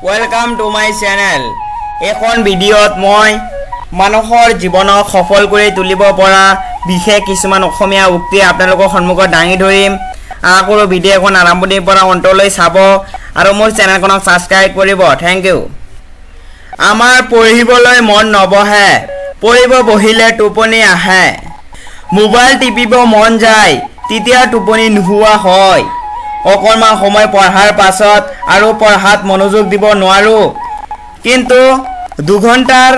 Welcome to my channel. এইখন ভিডিঅ'ত মই মানুহৰ জীৱনক সফল কৰি তুলিব পৰা বিশেষ কিছুমান অসমীয়া উক্তি আপোনালোকৰ সন্মুখত দাঙি ধৰিম। আশা কৰোঁ ভিডিঅ'খন আৰম্ভণিৰ পৰা অন্তলৈ চাব আৰু মোৰ চেনেলখনক ছাবস্ক্ৰাইব কৰিব। Thank you. আমাৰ পঢ়িবলৈ মন নবহে, পঢ়িব বহিলে টোপনি আহে। মোবাইল টিপিব মন যায়, তেতিয়া টোপনি নোহোৱা হয়। অকণমান সময় পঢ়াৰ পাছত আৰু পঢ়াত মনোযোগ দিব নোৱাৰোঁ, কিন্তু 2 ঘণ্টাৰ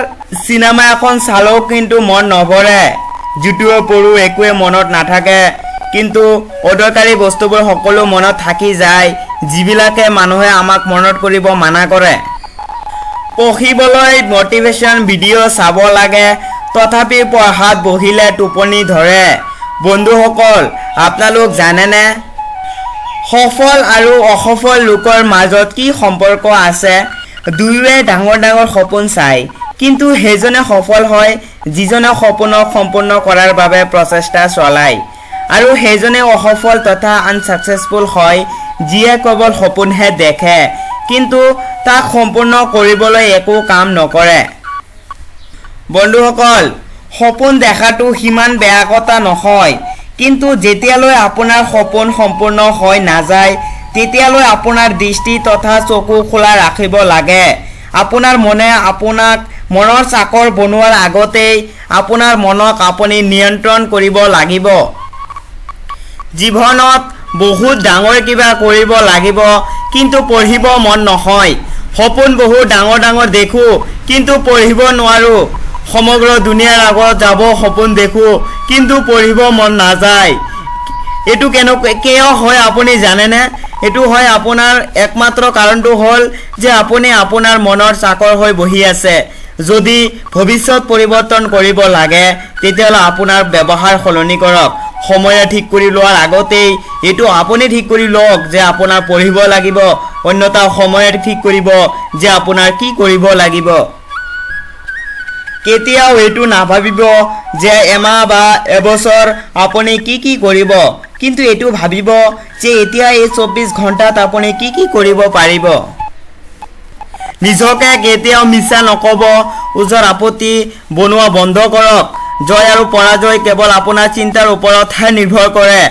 চিনেমা এখন চালেও কিন্তু মন নভৰে। যিটোৱে পঢ়োঁ একোৱে মনত নাথাকে, কিন্তু অদৰকাৰী বস্তুবোৰ সকলো মনত থাকি যায়, যিবিলাকে মানুহে আমাক মনত কৰিব মানা কৰে। পঢ়িবলৈ মটিভেশ্যন ভিডিঅ' চাব লাগে, তথাপি পঢ়াত বহিলে টোপনি ধৰে। বন্ধুসকল, আপোনালোক জানেনে সফল আৰু অসফল লোকৰ মাজত কি সম্পৰ্ক আছে? দুয়োৱে ডাঙৰ ডাঙৰ সপোন চায়, কিন্তু সেইজনে সফল হয় যিজনে সপোনক সম্পূৰ্ণ কৰাৰ বাবে প্ৰচেষ্টা চলায়, আৰু সেইজনে অসফল তথা আনছাকচেছফুল হয় যিয়ে কেৱল সপোনহে দেখে, কিন্তু তাক সম্পূৰ্ণ কৰিবলৈ একো কাম নকৰে। বন্ধুসকল, সপোন দেখাটো সিমান বেয়া কথা নহয়, কিন্তু যেতিয়ালৈ আপোনাৰ সপোন সম্পূৰ্ণ হৈ নাযায়, তেতিয়ালৈ আপোনাৰ দৃষ্টি তথা চকু খোলা ৰাখিব লাগে। আপোনাৰ মনে আপোনাক মনৰ চাকৰ বনোৱাৰ আগতেই আপোনাৰ মনক আপুনি নিয়ন্ত্ৰণ কৰিব লাগিব। জীৱনত বহুত ডাঙৰ কিবা কৰিব লাগিব, কিন্তু পঢ়িব মন নহয়। সপোন বহুত ডাঙৰ ডাঙৰ দেখোঁ, কিন্তু পঢ়িব নোৱাৰোঁ। সমগ্ৰ দুনিয়াৰ আগত যাব সপোন দেখোঁ, কিন্তু পঢ়িব মন নাযায়। এইটো কেনেকৈ কিয় হয় আপুনি জানেনে? এইটো হয় আপোনাৰ একমাত্ৰ কাৰণটো হ'ল যে আপুনি আপোনাৰ মনৰ চাকৰ হৈ বহি আছে। যদি ভৱিষ্যত পৰিৱৰ্তন কৰিব লাগে, তেতিয়াহ'লে আপোনাৰ ব্যৱহাৰ সলনি কৰক। সময়ে ঠিক কৰি লোৱাৰ আগতেই এইটো আপুনি ঠিক কৰি লওক যে আপোনাৰ পঢ়িব লাগিব, অন্যথা সময়ে ঠিক কৰিব যে আপোনাৰ কি কৰিব লাগিব। কেতিয়াও এইটো নাভাবিব যে এমাহ বা এবছৰ আপুনি কি কি কৰিব, কিন্তু এইটো ভাবিব যে এতিয়া এই 24 ঘণ্টাত আপুনি কি কি কৰিব পাৰিব। নিজকে কেতিয়াও মিছা নক'ব। ওজৰ আপত্তি বনোৱা বন্ধ কৰক। জয় আৰু পৰাজয় কেৱল আপোনাৰ চিন্তাৰ ওপৰতহে নিৰ্ভৰ কৰে।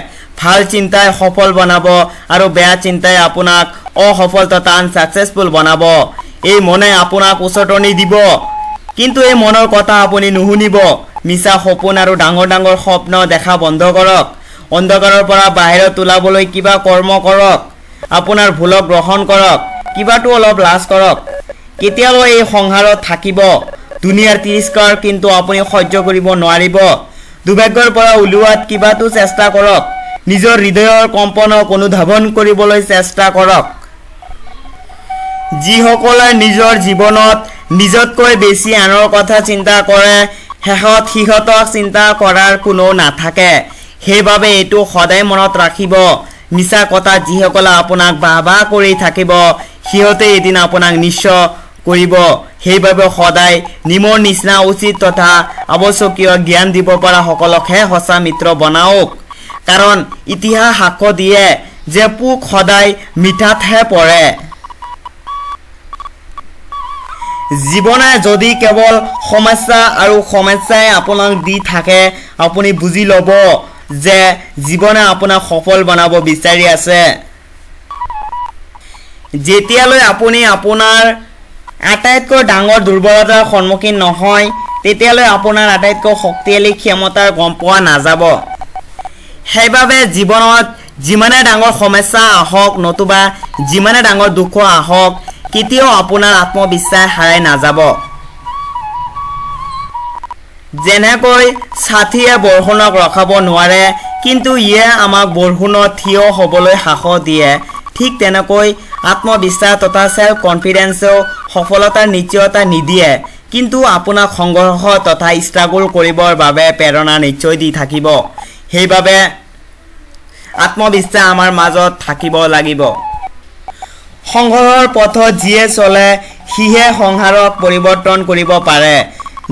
ভাল চিন্তাই সফল বনাব আৰু বেয়া চিন্তাই আপোনাক অসফল তথা আনছাকচেছফুল বনাব। এই মনে আপোনাক উচটনি দিব, কিন্তু এই মনৰ কথা আপুনি নুশুনিব। মিছা সপোন আৰু ডাঙৰ ডাঙৰ স্বপ্ন দেখা বন্ধ কৰক। অন্ধকাৰৰ পৰা বাহিৰত ওলাবলৈ কিবা কৰ্ম কৰক। আপোনাৰ ভুলক গ্ৰহণ কৰক। কিবাটো অলপ লাজ কৰক। কেতিয়াও এই সংসাৰত থাকিব দুনিয়াৰ তিৰস্কাৰ, কিন্তু আপুনি সহ্য কৰিব নোৱাৰিব। দুৰ্ভাগ্যৰ পৰা ওলোৱাত কিবাটো চেষ্টা কৰক। নিজৰ হৃদয়ৰ কম্পনক অনুধাৱন কৰিবলৈ চেষ্টা কৰক। যিসকলে নিজৰ জীৱনত নিজতকৈ বেছি আনৰ কথা চিন্তা কৰে, শেষত সিহঁতক চিন্তা কৰাৰ কোনো নাথাকে। সেইবাবে এইটো সদায় মনত ৰাখিব, মিছা কথা যিসকলে আপোনাক বাহ বাহ কৰি থাকিব, সিহঁতে এদিন আপোনাক নিঃস্ব কৰিব। সেইবাবে সদায় নিমৰ নিচিনা উচিত তথা আৱশ্যকীয় জ্ঞান দিব পৰা সকলকহে সঁচা মিত্ৰ বনাওক, কাৰণ ইতিহাস সাক্ষ্য দিয়ে যে পোক সদায় মিঠাতহে পৰে। জীৱনে যদি কেৱল সমস্যা আৰু সমস্যাই আপোনাক দি থাকে, আপুনি বুজি ল'ব যে জীৱনে আপোনাক সফল বনাব বিচাৰি আছে। যেতিয়ালৈ আপুনি আপোনাৰ আটাইতকৈ ডাঙৰ দুৰ্বলতাৰ সন্মুখীন নহয়, তেতিয়ালৈ আপোনাৰ আটাইতকৈ শক্তিশালী ক্ষমতাৰ গম পোৱা নাযাব। সেইবাবে জীৱনত যিমানে ডাঙৰ সমস্যা আহক নতুবা যিমানে ডাঙৰ দুখ আহক, কেতিয়াও আপোনাৰ আত্মবিশ্বাস হেৰাই নাযাব। যেনেকৈ ছাতিয়ে বৰষুণক ৰখাব নোৱাৰে, কিন্তু ইয়ে আমাক বৰষুণত থিয় হ'বলৈ সাহস দিয়ে, ঠিক তেনেকৈ আত্মবিশ্বাস তথা চেল্ফ কনফিডেন্সেও সফলতাৰ নিশ্চয়তা নিদিয়ে, কিন্তু আপোনাক সংঘৰ্ষ তথা ষ্ট্ৰাগল কৰিবৰ বাবে প্ৰেৰণা নিশ্চয় দি থাকিব। সেইবাবে আত্মবিশ্বাস আমাৰ মাজত থাকিব লাগিব। সংঘৰ্ষৰ পথত যিয়ে চলে, সিহে সংসাৰক পৰিৱৰ্তন কৰিব পাৰে।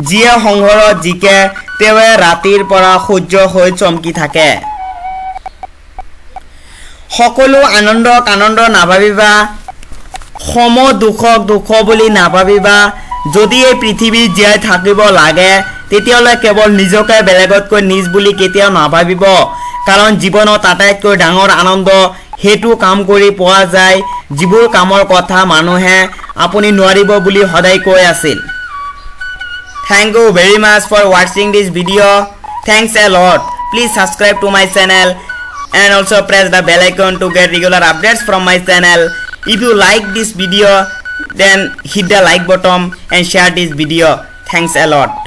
যিয়ে সংঘৰ্ষত জিকে, তেওঁৱে ৰাতিৰ পৰা সূৰ্য হৈ চমকি থাকে। সকলো আনন্দক আনন্দ নাভাবিবা। সম দুখক দুখ বুলি নাভাবিবা। যদি এই পৃথিৱীত জীয়াই থাকিব লাগে, তেতিয়াহ'লে কেৱল নিজকে বেলেগতকৈ নীচ বুলি কেতিয়াও নাভাবিব, কাৰণ জীৱনত আটাইতকৈ ডাঙৰ আনন্দ সেইটো কাম কৰি পোৱা যায়, যিবোৰ কামৰ কথা মানুহে আপুনি নোৱাৰিব বুলি সদায় কৈ আছিল। Thank you very much for watching this video. Thanks a lot. Please subscribe to my channel and also press the bell icon to get regular updates from my channel. If you like this video, then hit the like button and share this video. Thanks a lot.